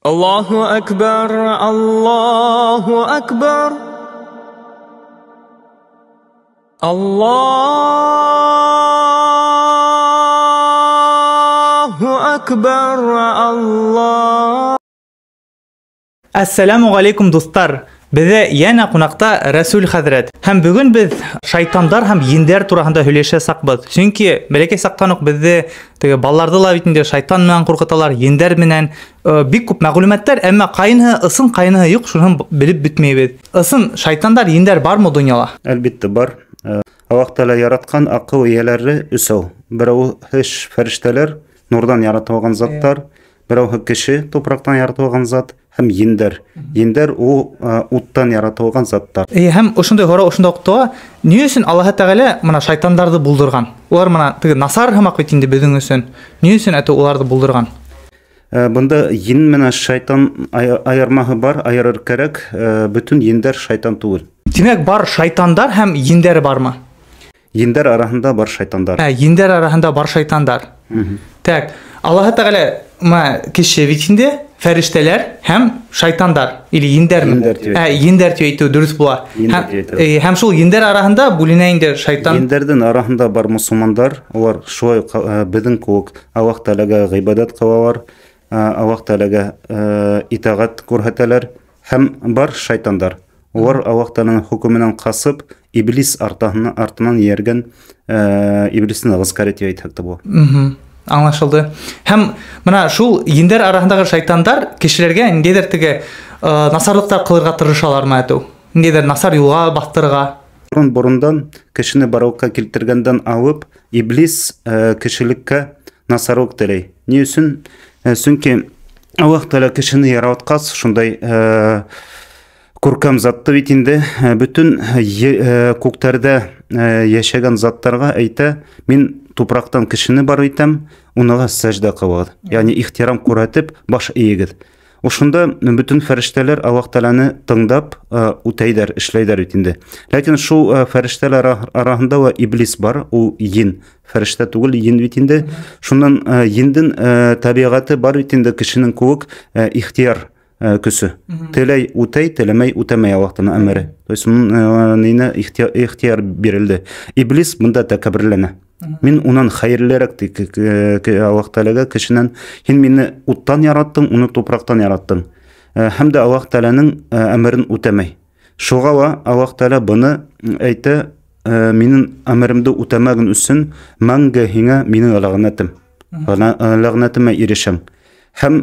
Аллаһу әкбәр, Аллаһу әкбәр. Аллаһу әкбәр, Аллаһ. Әссәләмү ғәләйкүм, дуҫтар! Беҙҙә йәнә ҡунаҡта Рәсүл хәҙрәт. Һәм бөгөн беҙ шайтандар һәм ендәр тураһында һөйләшәсәкбеҙ. Сөнки бәләкәй саҡтан уҡ беҙҙе теге балаларҙы ла бит инде шайтан менән ҡурҡыталар, ендәр менән. Бик күп мәғлүмәттәр, әммә ҡайныһы ысын, ҡайныһы юҡ, шуныһын белеп бөтмәйбеҙ. Ысын шайтандар, ендәр бармы донъяла? Әлбиттә бар. Аллаһ Тәғәлә яратҡан аҡыл эйәләре өсәү. Берәүһе фәрештәләр, нурҙан яратылған заттар, берәүһе кеше, тупраҡтан яратылған зат, һәм ендәр. Ендәр ул уттан яратылған заттар. Һәм ошондай һорау ошонда уҡ тыуа. Ни өсөн Аллаһ Тәғәлә мына шайтандарҙы булдырған? Улар мына теге насар һымаҡ бит инде беҙҙең өсөн. Ни өсөн әтеү уларҙы булдырған? Бында ен менән шайтан айырмаһы бар, айырыр кәрәк. Бөтөн ендәр шайтан түгел. Тимәк, бар шайтандар һәм ендәр бармы? Ендәр араһында бар шайтандар. Ендәр араһында бар шайтандар. Так, Аллаһ Тәғәлә мына кеше бит инде, фәрештәләр һәм шайтандар или ендәрме? Ендәр тип Ендәр тип әйтеү дөрөҫ була. Ендәр Һәм тип әйтеү. Шул ендәр араһында бүленә инде шайтан. Ендәрҙең араһында бар мосолмандар, улар шулай уҡ, беҙҙең кеүек Аллаһ Тәғәләгә ғибәдәт ҡылалар, Аллаһ Тәғәләгә итәғәт күрһәтәләр, һәм бар шайтандар. Улар Аллаһ Тәғәләнең хөкөмөнән ҡасып, иблис артынан эйәргән, иблистең ғәскәре тип әйтһәк тә була. Аңлашылды. Һәм мына шул ендәр араһындағы шайтандар кешеләргә ниндәйҙер теге насарлыҡтар ҡылырға тырышалармы әтеү? Ниндәйҙер насар юлға баҫтырырға? Борон борондан кешене барлыҡҡа килтергәндән алып, иблис кешелеккә насарлыҡ теләй. Ни өсөн? Сөнки Аллаһ Тәғәлә кешене яратҡас, шундай күркәм затты бит инде, бөтөн күктәрҙә йәшәгән заттарға әйтә, мин тупраҡтан кешене бар итәм, уныға сәждә ҡылығыҙ. Ягъни ихтирам күрһәтеп, баш эйегеҙ. Ошонда бөтөн фәрештәләр Аллаһ Тәғәләне тыңдап, үтәйҙәр, эшләйҙәр бит инде. Ләкин шул фәрештәләр араһында ла иблис бар, ул ен, фәрештә түгел, ен бит инде. Шуннан ендең тәбиғәте бар бит инде кешенең кеүек ихтияр көсө. Теләй үтәй, теләмәй үтәмәй Аллаһтан әмере. То есть уның нейне ихтияр бирелде. Иблис бында тәкәбберләнә. Мин унан хәйерлерәк ти Аллаһ Тәғәләгә кешенән. Һин мине уттан яраттың, уны тупраҡтан яраттың. Һәм дә Аллаһ Тәғәләнең әмерен үтәмәй. Шуға ла Аллаһ Тәғәлә быны әйтә, минең әмеремде үтәмәгән өсөн мәңге һиңә минең ләғнәтем. Ләғнәтемә ирешәм. Һәм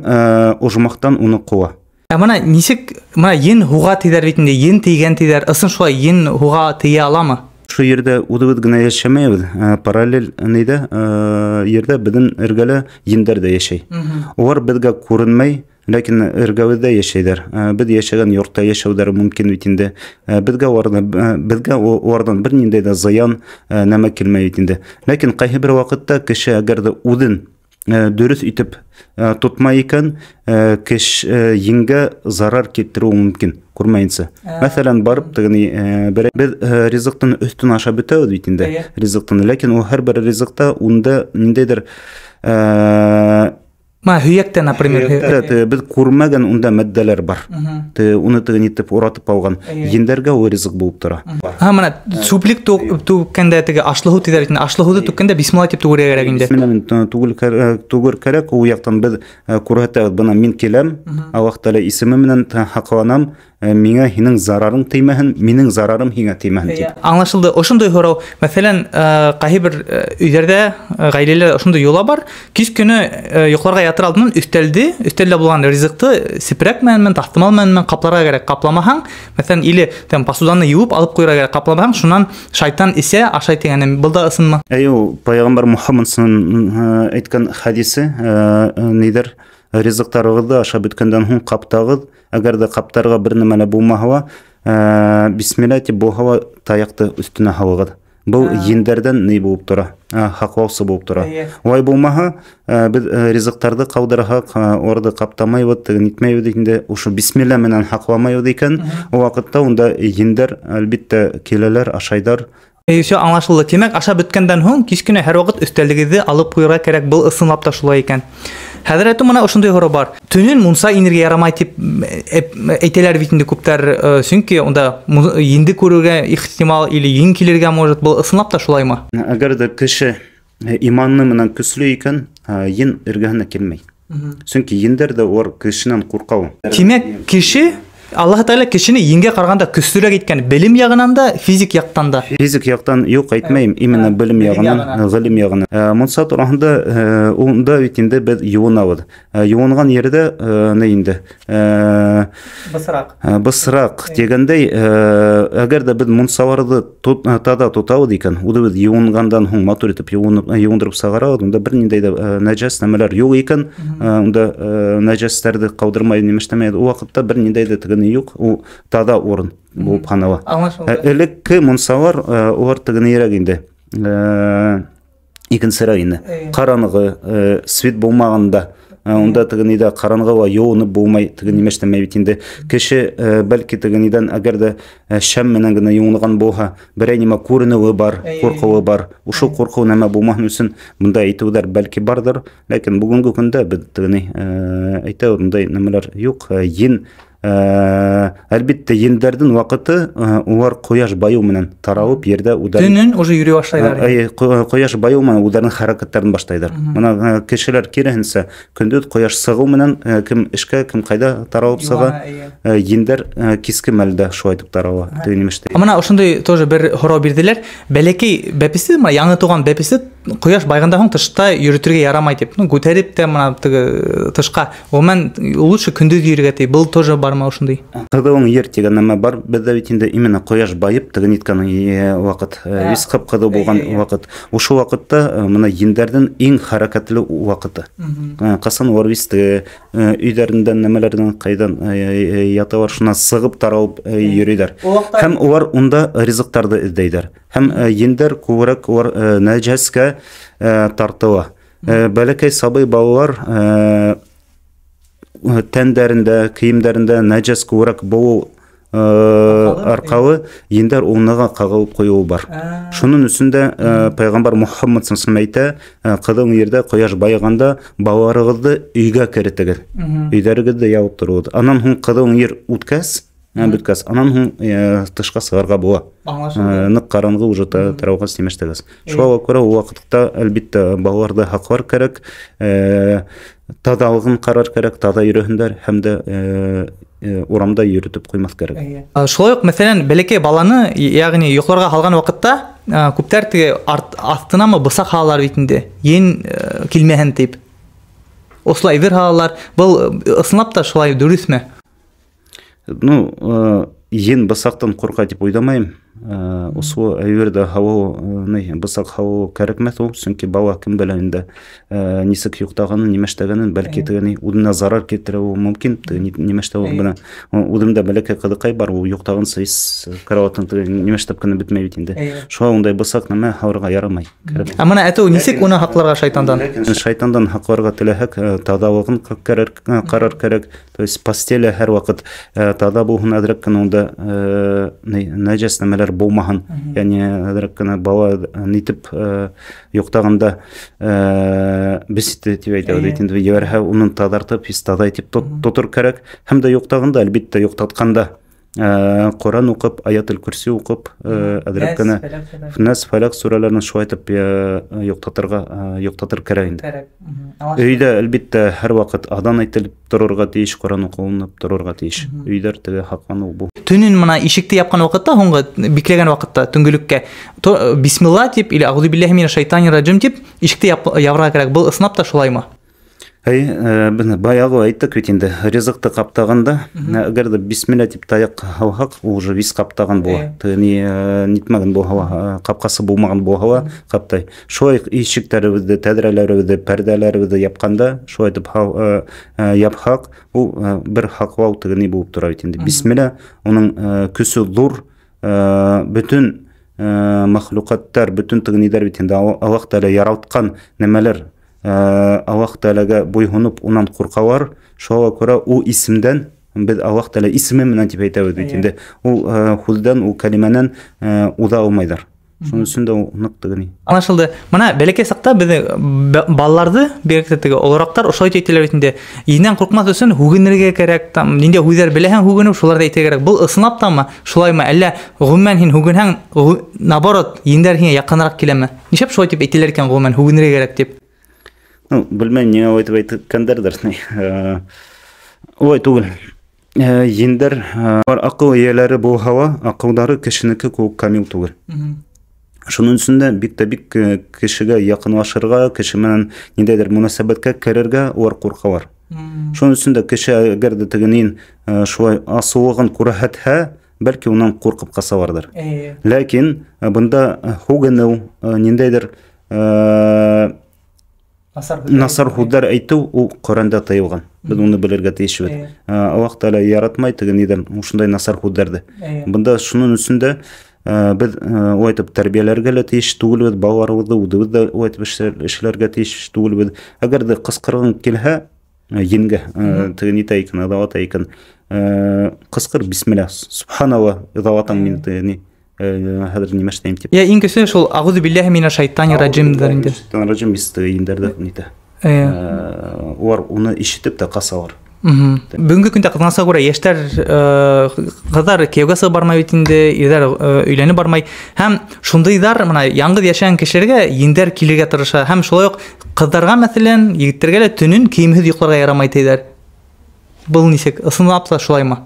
ожмахтан уны ҡыуа. Ә мына нисек, мына ен һуға тейҙәр бит инде, ен тейгән тейҙәр, ысын шулай ен һуға тейә аламы? Шу ерҙә үҙебеҙ генә йәшәмәйбеҙ, параллель нейҙә ерҙә беҙҙең эргәлә ендәр ҙә йәшәй. Улар беҙгә күренмәй, ләкин эргәбеҙҙә йәшәйҙәр. Беҙ йәшәгән йортта йәшәүҙәре мөмкин бит инде. Беҙгә уларҙан бер ниндәй ҙә зыян нәмә килмәй бит инде. Ләкин ҡайһы бер ваҡытта кеше әгәр ҙә үҙен дөрөҫ итеп тотмай икән, кеш еңгә зарар килтереүе мөмкин, күрмәйенсә. Мәҫәлән, барып тегене беҙ ризыҡтың өҫтөн аша бөтәбеҙ бит инде. Ризыҡтың, ләкин ул һәр бер ризыҡта унда ниндәйҙер Ма, һөйәктә, например, һөйәктә, һөйәк. беҙ күрмәгән унда матдәләр бар. Те, уны теге нитеп уратып алған. Ендәргә ул ризыҡ булып тора. Һа, мына сүплек түккәндә теге ашлы һыу тиҙәр бит инде. Ашлы һыуҙы түккәндә бисмилла тип түгергә кәрәк инде. Бисмилла менән түгел кәрәк. Ул яҡтан беҙ күрһәтәбеҙ, бына мин киләм, Аллаһ Тәғәлә исеме менән һаҡланам, миңә һинең зарарың теймәһен, минең зарарым һиңә теймәһен тип. Аңлашылды. Ошондай һорау. Мәҫәлән, ҡайһы бер өйҙәрҙә, ғаиләләрҙә ошондай йола бар. Кис көнө йоҡларға ятыр алдынан өҫтәлдә булған ризыҡты сепрәк менәнме, таҫтымал менәнме ҡапларға кәрәк. Ҡапламаһаң, мәҫәлән, или там посуданы йыуып алып ҡуйырға кәрәк. Ҡапламаһаң, шунан шайтан эсә, ашай тигән. Был да ысынмы? Әйе, ул Пәйғәмбәр Мөхәммәд саллаллаһу әйткән хәдисе, нейҙәр, ризыҡтарығыҙҙы ашап бөткәндән һуң ҡаптағыҙ, әгәр ҙә ҡаптарға бер нәмә лә булмаһа ла, бисмилла тип булһа ла таяҡты өҫтөнә һалығыҙ. Был ендәрҙән ни булып тора? Һаҡлаусы булып тора. Улай булмаһа, беҙ ризыҡтарҙы ҡалдырһаҡ, уларҙы ҡаптамайбыҙ, теге нитмәйбеҙ инде, ошо бисмилла менән һаҡламайбыҙ икән, ул ваҡытта унда ендәр әлбиттә киләләр, ашайҙар. Все аңлашылды. Тимәк, аша бөткәндән һуң кис кенә һәр ваҡыт өҫтәлегеҙҙе алып ҡуйырға кәрәк. Был ысынлап та шулай икән. Хәҙрәтем, мына ошондай һорау бар. Төнөн мунса инергә ярамай тип әйтәләр бит инде күптәр, сөнки унда енде күрергә ихтимал или ен килергә может. Был ысынлап та шулаймы? Әгәр ҙә кеше иманы менән көслө икән, ен эргәһенә килмәй. Сөнки ендәр ҙә улар кешенән ҡурҡа. Тимәк, кеше Аллаһ Тәғәлә кешене енгә ҡарағанда көслөрәк иткән, белем яғынан да, физик яҡтан да. Физик яҡтан юҡ әйтмәйем, именно белем яғынан, ғилем яғынан. Мунса тураһында унда бит инде беҙ йыуынабыҙ. Йыуынған ерҙә ни инде? Бысраҡ. Бысраҡ тигәндәй, әгәр ҙә беҙ мунсаларҙы таҙа тотабыҙ икән, үҙебеҙ йыуынғандан һуң матур итеп йыуындырып сығарабыҙ, унда бер ниндәй ҙә нәжәс нәмәләр юҡ икән, унда нәжәстәрҙе ҡалдырмай, нимәштәмәй, ул ваҡытта бер ниндәй ҙә тегене юҡ, ул таҙа урын булып һанала. Элекке мунсалар улар тегенерәк инде, икенсерәк инде. Ҡараңғы, свет булмағанда, унда тегенейҙә ҡараңғы ла йыуынып булмай, теге нимәштәмәй бит инде. Кеше бәлки тегенейҙән әгәр ҙә шәм менән генә йыуынған булһа, берәй нимә күренеүе бар, ҡурҡыуы бар. Ошо ҡурҡыу нәмә булмаһын өсөн бында әйтеүҙәр бәлки барҙыр, ләкин бөгөнгө көндә беҙ тегеней әйтәбеҙ, ундай нәмәләр юҡ. Ен әлбиттә, ендәрҙең ваҡыты улар ҡояш байыу менән таралып ерҙә үҙҙәре төнөн уже йөрөй башлайҙар. Ҡояш байыу менән үҙҙәренең хәрәкәттәрен башлайҙар. Бына кешеләр киреһенсә көндөҙ ҡояш сығыу менән кем эшкә, кем ҡайҙа таралып сыға, ендәр киске мәлдә шулай итеп тарала. Мына ошондай тоже бер һорау бирҙеләр. Бәләкәй бәпесе, мына яңы тыуған бәпесе ҡояш байғандан һуң тышта йөрөтөргә ярамай тип. Ну, күтәреп тә мына теге тышҡа. Ғөмүмән, лучше көндөҙ йөрөргә тип. Был тоже бармы ошондай? Ҡыҙыуың ер тигән нәмә бар. Беҙҙә бит инде именно ҡояш байып теге ниткән ваҡыт, вис ҡып-ҡыҙыу булған ваҡыт. Ошо ваҡытта мына ендәрҙең иң хәрәкәтле ваҡыты. Ҡасан улар вис теге өйҙәрендән, нәмәләрҙән ҡайҙан яталар, шунан сығып таралып йөрөйҙәр. Һәм улар унда ризыҡтарҙы эҙләйҙәр. Һәм ендәр күберәк улар нәжәскә тартыла. Бәләкәй сабый балалар тәндәрендә, кейемдәрендә нәжәс күберәк булыу арҡалы ендәр уныға ҡағылып ҡуйыуы бар. Шуның өсөн дә пайғамбар Мухаммад саллаллаху алейһи ва сәлләм әйтә, ҡыҙыл ерҙә ҡояш байығанда балаларығыҙҙы өйгә керетегеҙ, өйҙәрегеҙҙе ябып тороғоҙ. Анан һуң ҡыҙыл ер үткәс, бөткәс, анан һуң тышҡа сығырға була. Ныҡ ҡараңғы уже тарауға симештегеҙ. Шуға күрә ул ваҡытта әлбиттә балаларҙы һаҡлар кәрәк, таҙалығын ҡарар кәрәк, таҙа йөрөһөндәр һәм дә урамда йөрөтөп ҡуймаҫ кәрәк. Шулай уҡ, мәҫәлән, бәләкәй баланы, йәғни йоҡларға һалған ваҡытта күптәр теге аҫтынамы бысаҡ һалалар бит инде, ен килмәһен тип. Ошолай әйбер һалалар. Был ысынлап та шулай дөрөҫмө? Ну, ен бысаҡтан ҡурҡа тип уйламайым. Ошо әйберҙе һалыу, бысаҡ һалыу кәрәкмәҫ ул, сөнки бала кем белә инде нисек йоҡтағанын, нимә эшләгәнен, бәлки теге үҙенә зарар килтереүе мөмкин, теге нимә эшләүе менән. Үҙемдә бәләкәй ҡыҙыҡай бар, ул йоҡтағанса ис караваттан теге нимә эшләп кенә бөтмәй бит инде. Шуға ундай бысаҡ нәмә һалырға ярамай. Ә мына әйтеү, нисек уны һаҡларға шайтандан? Шайтандан һаҡларға теләһәк, таҙалығын ҡарар кәрәк. То есть постеля һәр ваҡыт таҙа булһын, әҙерәк кенә унда нәжәс нәмәләр булмаһын. Ягъни әҙерәк кенә бала нитеп йоҡтағанда бесите тип әйтәбеҙ бит инде, ебәрһә уны таҙартып, һис таҙа итеп тотор кәрәк. Һәм дә йоҡтағанда, әлбиттә, йоҡтатҡанда Ҡоран уҡып, Аятел Көрси уҡып, әҙерәк кенә Нәс, Фәләк сүрәләрен шулай итеп йоҡтатыр кәрәк инде. Өйҙә, әлбиттә, һәр ваҡыт аҙан әйтелеп торорға тейеш, Ҡоран уҡылынып торорға тейеш. Өйҙәр теге һаҡланыу бу. Төнөн мына ишекте япҡан ваҡытта, һуңғы бикләгән ваҡытта, төнгөлөккә, бисмилла тип или ағуҙу билләһи минәш шайтанир раджим тип ишекте ябырға кәрәк. Был ысынлап та шулаймы? Әй, бына баяғы әйттек бит инде, ризыҡты ҡаптағанда, әгәр ҙә бисмилла тип таяҡ һалһаҡ, ул уже вис ҡаптаған була. Теге ни, нитмәгән булһа ла, ҡапҡасы булмаған булһа ла ҡаптай. Шулай уҡ ишектәребеҙҙе, тәҙрәләребеҙҙе, пәрҙәләребеҙҙе япҡанда, шулай итеп япһаҡ, ул бер һаҡлау теге ни булып тора бит инде. Бисмилла, уның көсө ҙур, бөтөн махлуҡаттар, бөтөн теге ниҙәр бит инде, Аллаһ Тәғәлә яратҡан нәмәләр, Аллаһ Тәғәләгә буйһоноп унан ҡурҡалар. Шуға күрә ул исемдән беҙ Аллаһ Тәғәлә исеме менән тип әйтәбеҙ бит инде. Ул һүҙҙән, ул кәлимәнән уҙа алмайҙар. Шуның өсөн дә ул ныҡ теге. Аңлашылды. Мына бәләкәй саҡта беҙҙең балаларҙы бигерәк тә теге олораҡтар ошолай әйтәләр бит инде. Ендән ҡурҡмаҫ өсөн һүгенергә кәрәк, там ниндәй һүҙҙәр беләһең һүгенеү, шуларҙы әйтергә кәрәк. Был ысынлап тамы, шулаймы, әллә ғөмүмән һин һүгенһәң, наоборот, ендәр һиңә яҡыныраҡ киләме? Нишләп шулай тип әйтәләр икән ғөмүмән һүгенергә кәрәк тип? Ну, белмәйем, ниңә улай тип әйткәндәрҙер. Улай түгел. Ендәр бар аҡыл эйәләре булһа ла, аҡылдары кешенеке кеүек камил түгел. Шуның өсөн дә бик тә бик кешегә яҡынлашырға, кеше менән ниндәйҙер мөнәсәбәткә керергә улар ҡурҡалар. Шуның өсөн дә кеше әгәр ҙә тегенән шулай асыулығын күрһәтһә, бәлки унан ҡурҡып ҡасаларҙыр. Ләкин бында һүгенеү, ниндәйҙер насар һүҙҙәр әйтеү ул Ҡөрьәндә тыйылған. Беҙ уны белергә тейешбеҙ. Аллаһ Тәғәлә яратмай теге нидән ошондай насар һүҙҙәрҙе. Бында шуның өсөн дә беҙ улай итеп тәрбиәләргә лә тейеш түгелбеҙ, балаларыбыҙҙы үҙебеҙ ҙә улай итеп эшләргә тейеш түгелбеҙ. Әгәр ҙә ҡысҡырғың килһә, енгә, теге нитә икән, ыҙалата икән, ҡысҡыр бисмилла, субханалла, ыҙалатаң мин теге ни, хәҙер нимә эшләйем тип. Я, иң көсө шул ағуҙу билләһи минә шайтани раджимдер инде. Шайтан раджим бис теге ендәрҙе нитә. Улар уны ишетеп тә ҡасалар. Бөгөнгө көндә ҡыҙғанысҡа күрә йәштәр, ҡыҙҙар кейәүгә сығып бармай бит инде, ирҙәр өйләнеп бармай. Һәм шундыйҙар мына яңғыҙ йәшәгән кешеләргә ендәр килергә тырыша. Һәм шулай уҡ ҡыҙҙарға, мәҫәлән, егеттәргә лә төнөн кейемһеҙ йоҡларға ярамай тиҙәр. Был нисек? Ысынлап та шулаймы?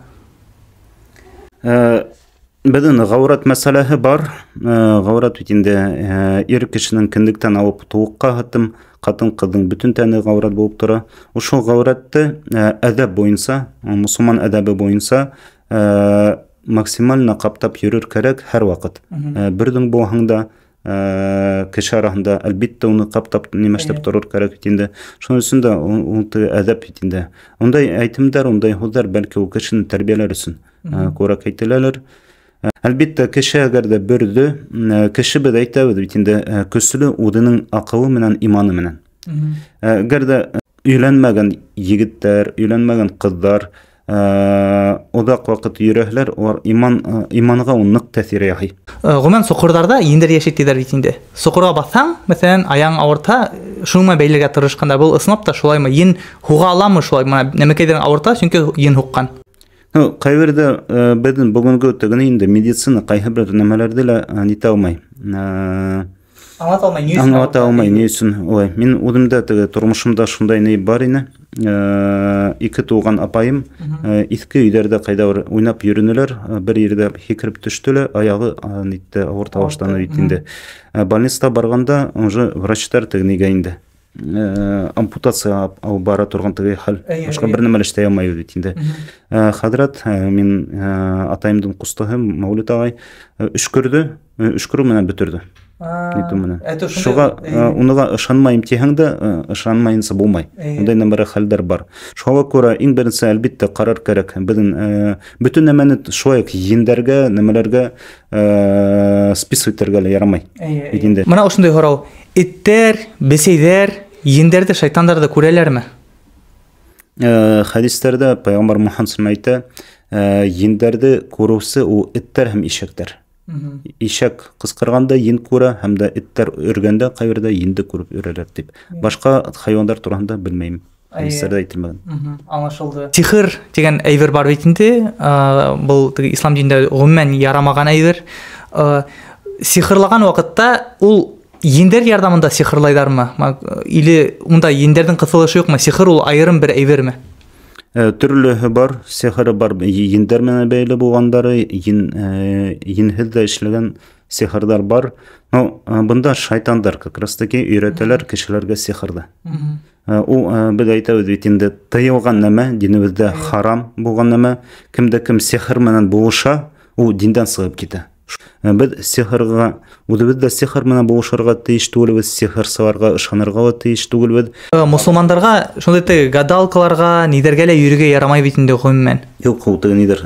Беҙҙең ғәүрәт мәсьәләһе бар. Ғәүрәт бит инде, ир кешенең кендектән алып тыуыҡҡа хатым, ҡатын-ҡыҙҙың бөтөн тәне ғәүрәт булып тора. Ошо ғәүрәтте, әҙәп буйынса, мосолман әҙәбе буйынса, максимально ҡаптап йөрөр кәрәк һәр ваҡыт. Берҙең булһаң да, кеше араһында әлбиттә уны ҡаптап нимәшләп торор кәрәк бит инде. Шуның өсөн дә ул теге әҙәп бит инде. Ундай әйтемдәр, ундай һүҙҙәр бәлки ул кешене тәрбиәләр өсөн, күберәк әйтеләлер. Әлбиттә, кеше әгәр ҙә бөрҙө, кеше беҙ әйтәбеҙ бит инде, көслө үҙенең аҡылы менән, иманы менән. Әгәр ҙә өйләнмәгән егеттәр, өйләнмәгән ҡыҙҙар, оҙаҡ ваҡыт йөрөһәләр, улар иманға ул ныҡ тәьҫир яһай. Ғөмүмән, соҡорҙарҙа ендәр йәшәй тиҙәр бит инде. Соҡорға баҫһаң, мәҫәлән, аяғың ауыртһа, шуның менән бәйләргә тырышҡанда, был ысынлап та шулаймы? Ен һуға аламы шулай? Мына нәмәкәйҙән ауырта, сөнки ен һуҡҡан. Ну, ҡайберҙә, беҙҙең бөгөнгө тегене инде медицина ҡайһы бер нәмәләрҙе лә, нитә алмай. Аңлата алмай, ни өсөн Аңлата алмай, ни өсөн улай. Мин үҙем дә теге тормошомда шундай ни бар ине. Ике туған апайым, иҫке өйҙәрҙә ҡайҙалыр уйнап йөрөнөләр, бер ерҙә һикереп төштө лә, аяғы, нитте, ауырта башланы бит инде. Больницаға барғанда уже врачтар теге нигә инде. Ампутация алып бара торған теге хәл. Башҡа бер нәмә лә эшләй алмай бит инде. Хәҙрәт, мин, атайымдың ҡустыһы Мәүлит ағай, өшкөрҙө, өшкөрөү менән бөтөрҙө. Нитеү менән. Это шундай Шуға, уныға ышанмайым тиһәң дә, ышанмайынса булмай. Ундай нәмәләр хәлдәр бар. Шуға күрә иң беренсе әлбиттә ҡарар кәрәк. Беҙҙең, бөтөн нәмәне шулай уҡ ендәргә, нәмәләргә, списывать итергә лә ярамай. Бит инде. Мына ошондай һорау. Эттәр, бесәйҙәр, ендәрҙе, шайтандарҙы күрәләрме? Хәдистәрҙә Пәйғәмбәр Мөхәммәд саллаллаһу алейһи ва сәлләм әйтә, ендәрҙе күреүсе ул эттәр һәм ишәктәр. Ишәк ҡысҡырғанда ен күрә, һәм дә эттәр өргәндә ҡайберҙә енде күреп өрәләр тип. Башҡа хайуандар тураһында белмәйем. Хәдистәрҙә әйтелмәгән. Аңлашылды. Сихыр тигән әйбер бар бит инде. Был теге ислам динендә ғөмүмән ярамаған әйбер. Сихырлаған ваҡытта ул ендәр ярҙамында сихырлайҙармы? Или унда ендәрҙең ҡыҫылышы юҡмы? Сихыр ул айырым бер әйберме? Төрлөһө бар, сихыры бар, ендәр менән бәйле булғандары, енһеҙ ҙә эшләгән сихырҙар бар. Но, бында шайтандар как раз таки өйрәтәләр кешеләргә сихырҙы. Ул, беҙ әйтәбеҙ бит инде, тыйылған нәмә, динебеҙҙә харам булған нәмә, кемдә кем сихыр менән булыша, ул диндән сығып китә. Беҙ сихырға, үҙебеҙ ҙә сихыр менән булышырға тейеш түгелбеҙ, сихырсыларға ышанырға ла тейеш түгелбеҙ. Мосолмандарға шундай теге гадалкаларға, ниҙәргә лә йөрөргә ярамай бит инде ғөмүмән. Юҡ, ул теге ниҙер,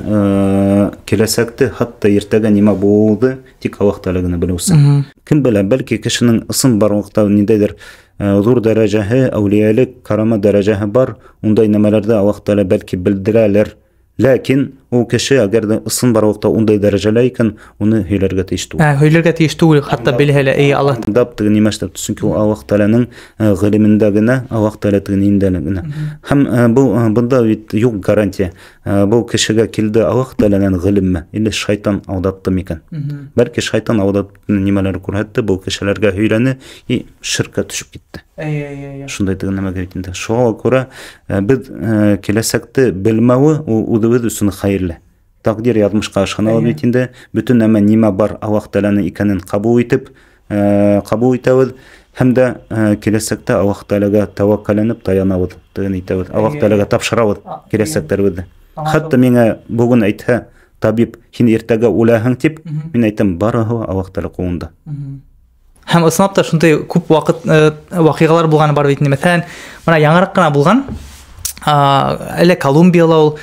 киләсәкте, хатта иртәгә нимә булыуҙы тик Аллаһ Тәғәлә генә белеүсе. Кем белә, бәлки кешенең ысын барлыҡта ниндәйҙер, ҙур дәрәжәһе, әүлиәлек, карама дәрәжәһе бар, ундай нәмәләрҙе Аллаһ Тәғәлә бәлки белдерәлер. Ләкин Ул кеше әгәр ҙә ысынбарлыҡта ундай дәрәжәлә икән, уны һөйләргә тейеш түгел. Һөйләргә тейеш түгел, хатта белһә лә, эй Аллаһ. Дап теге нимә эшләп, сөнки ул Аллаһ Тәғәләнең ғилемендә генә, Аллаһ Тәғәлә теге ниндә генә. Һәм был бында бит юҡ гарантия. Был кешегә килде Аллаһ Тәғәләнән ғилемме или шайтан алдатты микән? Бәлки шайтан алдатты, нимәләр күрһәтте, был кешеләргә һөйләне и ширккә төшөп китте. Шундай теге нәмәгә бит инде. Шуға күрә беҙ киләсәкте белмәүе ул үҙебеҙ өсөн хәйерле. Тәҡдир яҙмышҡа ышанабыҙ бит инде. Бөтөн нәмә нимә бар Аллаһ Тәғәләнең икәнен ҡабул итеп, ҡабул итәбеҙ һәм дә киләсәктә Аллаһ Тәғәләгә тәүәккәлләнеп таянабыҙ, тигән итәбеҙ. Аллаһ Тәғәләгә тапшырабыҙ киләсәктәребеҙҙе. Хатта миңә бөгөн әйтһә табип, һин иртәгә үләһең тип, мин әйтәм, барыһы Аллаһ Тәғәлә ҡулында. Һәм ысынлап та шундай күп ваҡыт ваҡиғалар булғаны бар бит инде. Мәҫәлән, бына яңыраҡ ҡына булған, әллә Колумбияла ул,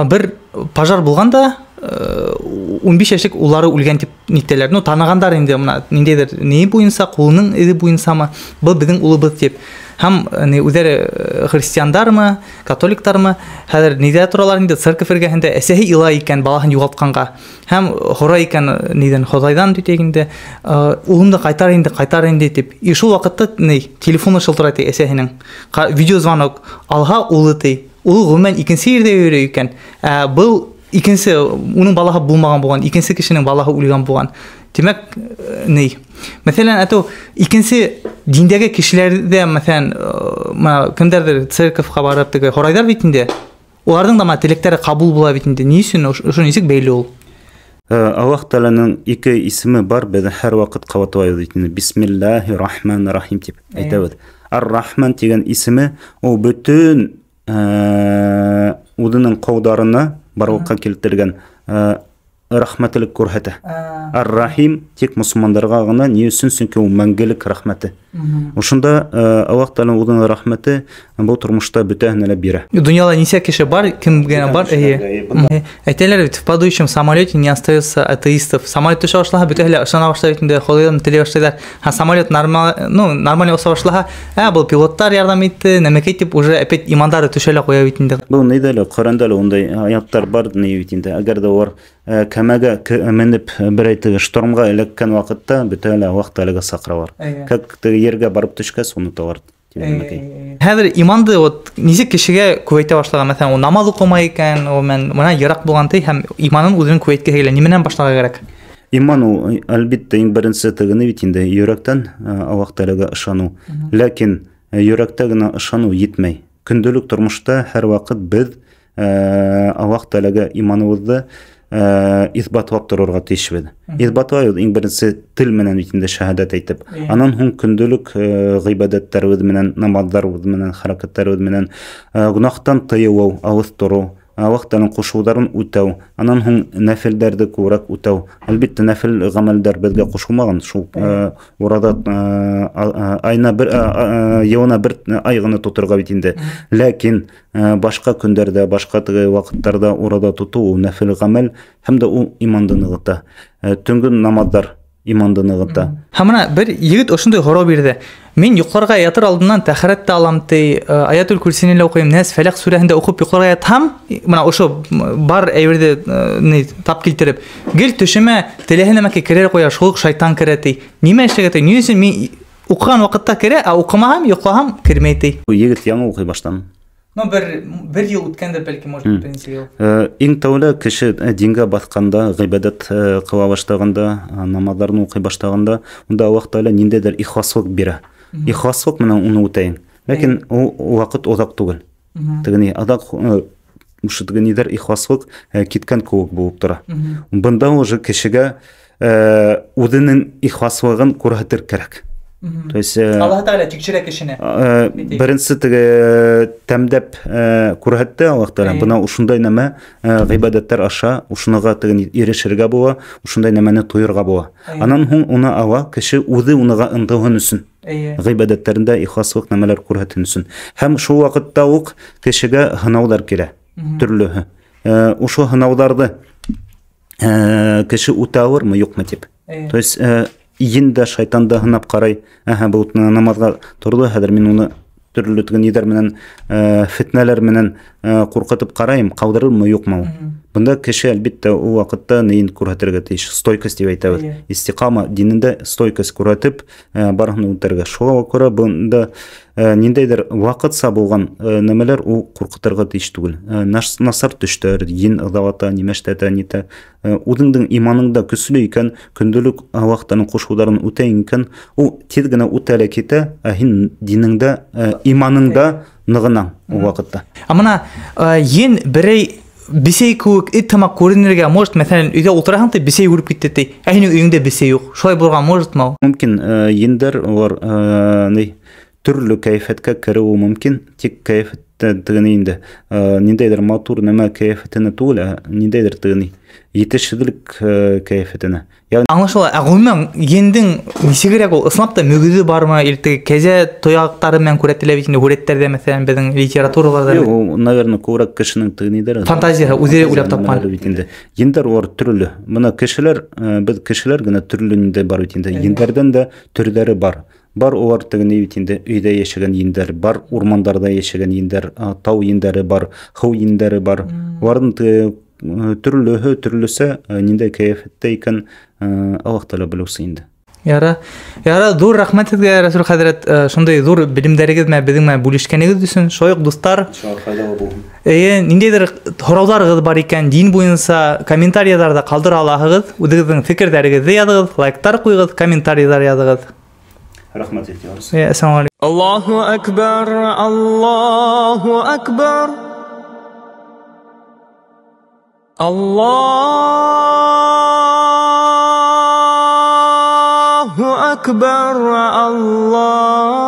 бер пожар булған да, 15 йәшлек улары үлгән тип нитәләр. Ну, танығандар инде, бына ниндәйҙер ни буйынса, ҡулының эҙе буйынсамы, был беҙҙең улыбыҙ тип. Һәм ни үҙҙәре христиандармы, католиктармы, хәҙер ниҙә торалар инде, церковь эргәһендә әсәһе илай икән балаһын юғалтҡанға. Һәм һорай икән нидән, Хоҙайҙан тип инде, улым да ҡайтар инде, ҡайтар инде тип. И шул ваҡытта ни телефоны шылтырай ти әсәһенең. Видеозвонок алһа улы ти. Улы ғөмүмән икенсе ерҙә йөрөй икән. Был икенсе, уның балаһы булмаған булған, икенсе кешенең балаһы үлгән булған. Тимәк, ни? Мәҫәлән, әтеү икенсе диндәге кешеләрҙә, мәҫәлән, мына кемдәрҙер церковға барып теге һорайҙар бит инде. Уларҙың да мына теләктәре ҡабул була бит инде. Ни өсөн ошо нисек бәйле ул? Аллаһ Тәғәләнең ике исеме бар, беҙ һәр ваҡыт ҡабатлайбыҙ бит инде. Бисмиллаһир Рахманир Рахим тип әйтәбеҙ. Ар-Рахман тигән исеме ул бөтөн үҙенең ҡолдарына барлыҡҡа килтергән рәхмәтлек күрһәтә. Ар-Рахим тик мосолмандарға ғына, ни өсөн? Сөнки ул мәңгелек рәхмәте. Ошонда Аллаһ Тәғәләнең үҙенең рәхмәте был тормошта бөтәһенә лә бирә. Донъяла нисә кеше бар, кем генә бар, эйе. Әйтәләр бит, в падающем самолете не остается атеистов. Самолет төшә башлаһа, бөтәһе лә ышана башлай бит инде, Хоҙайҙан теләй башлайҙар. Һәм самолет нормаль оса башлаһа, был пилоттар ярҙам итте, нәмәкәй тип уже опять имандары төшә лә ҡуя бит инде. Был нейҙә лә, Ҡөрьәндә лә ундай аяттар бар, ни бит инде. Әгәр ҙә улар кәмәгә менеп берәй теге штормға эләккән ваҡытта бөтәһе лә Аллаһ Тәғәләгә саҡыралар. Как теге ергә барып төшкәс, оноталар. Хәҙер иманды вот нисек кешегә күбәйтә башлаған, мәҫәлән, ул намаҙ уҡымай икән, ул менән бына йыраҡ булған ти һәм иманын үҙенең күбәйткеһе килә. Ни менән башларға кәрәк? Иман ул, әлбиттә, иң беренсе тегене бит инде йөрәктән Аллаһ Тәғәләгә ышаныу. Ләкин йөрәктә генә ышаныу етмәй. Көндәлек тормошта һәр ваҡыт беҙ Аллаһ Тәғәләгә иманыбыҙҙы иҫбатлап торорға тейешбеҙ. Иҫбатлайбыҙ иң беренсе тел менән бит инде шәһәдәт әйтеп. Анан һуң көндәлек ғибәдәттәребеҙ менән, намаҙҙарыбыҙ менән, хәрәкәттәребеҙ менән, гөнаһтан тыйылыу, алыҫ тороу, Аллаһ Тәғәләнең ҡушыуҙарын үтәү, анан һуң нәфелдәрҙе күберәк үтәү. Әлбиттә, нәфел ғәмәлдәр беҙгә ҡушылмаған. Шул, урада, айына бер, йылына бер ай ғына тоторға бит инде. Ләкин, башҡа көндәрҙә, башҡа теге ваҡыттарҙа урада тотоу ул нәфел ғәмәл һәм дә ул иманды нығыта. Төнгө намаҙҙар иманды нығыта. Һәм бына бер егет ошондай һорау бирҙе. Мин йоҡларға ятыр алдынан тәһәрәт тә алам ти, Аятул Курсине лә уҡыйым, Нәс, Фәләҡ сүрәһен дә уҡып йоҡларға ятһам, бына ошо бар әйберҙе, ни, тап килтереп, гел төшөмә теләһә нәмәкәй керә ҡуя, шул уҡ шайтан керә ти. Нимә эшләргә ти? Ни өсөн мин уҡыған ваҡытта керә, ә уҡымаһам, йоҡлаһам кермәй ти? Егет яңы уҡый башланы. Ну, бер йыл үткәндер, бәлки, может, беренсе йыл. Иң тәүлә кеше дингә баҫҡанда, ғибәдәт ҡыла башлағанда, намаҙҙарны уҡый башлағанда, унда Аллаһ Тәғәлә ниндәйҙер ихласлыҡ бирә. Ихласлыҡ менән уны үтәйен. Ләкин ул ваҡыт оҙаҡ түгел. Тегене аҙаҡ ошо теге ниҙәр ихласлыҡ киткән кеүек булып тора. Бында уже кешегә үҙенең ихласлығын күрһәтер кәрәк. То есть Аллаһ Тәғәлә тикшерә кешене. Беренсе теге тәмдәп күрһәтте Аллаһ Тәғәлә. Бына ошондай нәмә ғибәдәттәр аша ошоноға теге ирешергә була, ошондай нәмәне тойорға була. Анан һуң уны ала кеше үҙе уныға ынтылһын өсөн. Ғибәдәттәрендә ихласлыҡ нәмәләр күрһәтһен өсөн. Һәм шул ваҡытта уҡ кешегә һынауҙар килә, төрлөһө. Ошо һынауҙарҙы кеше үтә алырмы, юҡмы тип. То есть ен дә, шайтан да һынап ҡарай. Әһә, был намаҙға торҙо, хәҙер мин уны төрлө теге ниҙәр менән, фетнәләр менән ҡурҡытып ҡарайым, ҡалдырырмы, юҡмы ул. Бында кеше, әлбиттә, ул ваҡытта нейен күрһәтергә тейеш? Стойкость тип әйтәбеҙ. Истиҡама динендә стойкость күрһәтеп, барыһын үтәргә. Шуға күрә бында ниндәйҙер ваҡытса булған нәмәләр ул ҡурҡытырға тейеш түгел. Насар төштәр, ен ыҙалата, нимә эшләтә, нитә. Үҙеңдең иманың да көслө икән, көндәлек Аллаһтың ҡушыуҙарын үтәйң икән, ул тиҙ генә үтә лә китә, ә һин динеңдә, иманыңда нығынаң ул ваҡытта. Ә бына ен берәй бесей кеүек эт һымаҡ күренергә может, мәҫәлән, өйҙә ултыраһың ти, бесей күреп китте ти, ә һинең өйөңдә бесей юҡ. Шулай булырға можетмы ул? Мөмкин, ендәр улар, ни, төрлө кәйфәткә кереүе мөмкин, тик кәйфәттә тегене инде, ниндәйҙер матур нәмә кәйфәтенә түгел, ә ниндәйҙер тегене етешһеҙлек кәйфәтенә. Ягъни Аңлашыла. Ә ғөмүмән ендең нисегерәк ул? Ысынлап та мөгөҙө бармы? Или теге кәзә тояҡтары менән күрһәтелә бит инде һүрәттәрҙә, мәҫәлән, беҙҙең литератураларҙа. Юҡ, ул, наверное, күберәк кешенең тегенейҙәре. Фантазияһы, үҙе уйлап тапҡан. Фантазия бит инде. Ендәр улар төрлө. Бына кешеләр, беҙ кешеләр генә төрлө ниндәй бар бит инде. Ендәрҙән дә төрҙәре бар. Бар улар тегеней бит инде, өйҙә йәшәгән ендәр, бар урмандарҙа йәшәгән ендәр, тау ендәре бар, һыу ендәре бар. Уларҙың төрлөһө төрлөсә, ниндәй кәйефеттә икән, Аллаһ Тәғәлә белеүсе инде. Яра, яра, ҙур рәхмәт һеҙгә, Рәсүл хәҙрәт, шундай ҙур белемдәрегеҙ менән беҙҙең менән бүлешкәнегеҙ өсөн. Шулай уҡ, дуҫтар, Иншалла, файҙалы булһын. Эйе, ниндәйҙер һорауҙарығыҙ бар икән, дин буйынса комментарияларҙа ҡалдыра алаһығыҙ. Үҙегеҙҙең фекерҙәрегеҙҙе яҙығыҙ, лайктар ҡуйығыҙ, комментариялар яҙығыҙ. Рәхмәт итегеҙ. Эйе, ассаламу алейкум. Аллаһу акбар, Аллаһу акбар. Аллаһу акбар, Аллаһу